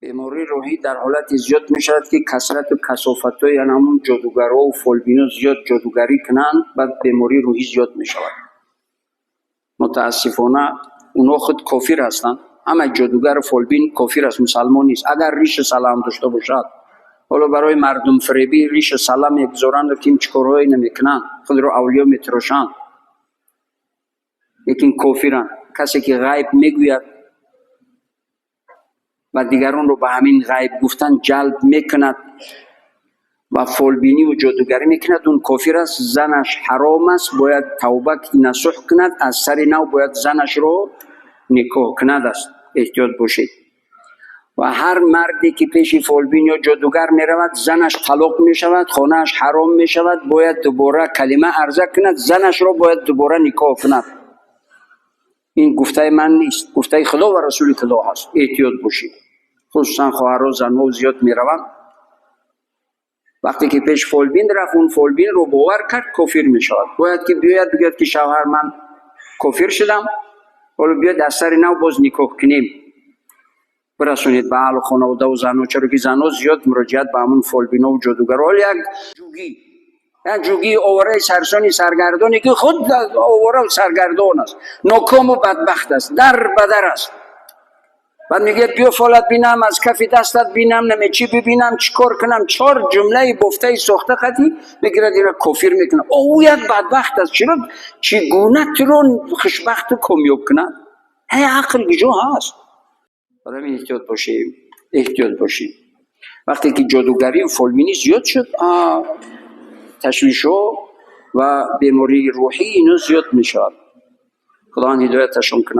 Бемории рӯҳӣ дар ҳолате зиёд мешавад, ки касрату касофатҳои ҳамун ҷодугарҳову фолбино зиёд ҷодугарӣ кунанд, баъд бемории рӯҳӣ зиёд мешавад. Мутаассифона, онҳо худ кофир ҳастанд. Ҳама ҷодугару фолбин кофир аст, мусалмон нест, агар ришу салам дошта бошад. Ҳоло барои мардумфиребӣ ришу сала мегузоранду ки чӣ корҳое намекунанд, худро авлиё метирошанд, лекин кофиранд. Касе ки ғайб мегӯяд ва дигаронро ба ҳамин ғайб гуфтан ҷалб мекунад ва фолбиниву ҷодугарӣ мекунад, он кофир аст, занаш ҳаром аст, бояд тавба насӯҳ кунад, аз сари нав бояд занашро никоҳ кунад аст. Эҳтиёт бошед. Ва ҳар марде ки пеши фолбин ё ҷодугар меравад, занаш талоқ мешавад, хонааш ҳаром мешавад, бояд дубора калима арза кунад, занашро бояд дубора никоҳ кунад. Ин гуфтаи ман нест, гуфтаи Худо ва Расули Худо ҳаст. Эҳтиёт бошед, хусусан хоҳарҳо, занҳо зиёд мераванд. Вақте ки пеш фолбин рафт, он фолбинро бовар кард, кофир мешавад. Бояд ки биёяд, бигӯяд, ки шавҳар, ман кофир шудам, ҳоло биёед, аз сари нав боз никоҳ кунем. Бирасонед ба аҳлу хонаводаву занҳо, чаро ки занҳо зиёд муроҷиат ба ҳамун фолбинову ҷодугарҳо. Ҳоло як ҷугӣ, як ҷугии овораи сарсони саргардоне, ки худ овора саргардон аст, нокому бадбахт аст, дар ба дар аст. Баъд мегӯяд: «Биё, фолат бинам, аз кафи дастат бинам, наме чӣ бибинам, чӣ кор кунам». Чор ҷумлаи бофтаи сохта қатӣ мегирад, ина кофир мекунад. О, ӯ як бадбахт аст, чиро, чӣ гуна туро хушбахту комёб кунад? Ҳай, ақл куҷо ҳаст? Барои эҳтиёт бошем, эҳтиёт бошем. Вақте ки ҷодугарию фолбинӣ зиёд шуд, ташвишҳо ва бемории рӯҳӣ ино зиёд мешавад. Худованд ҳидояташон кунад.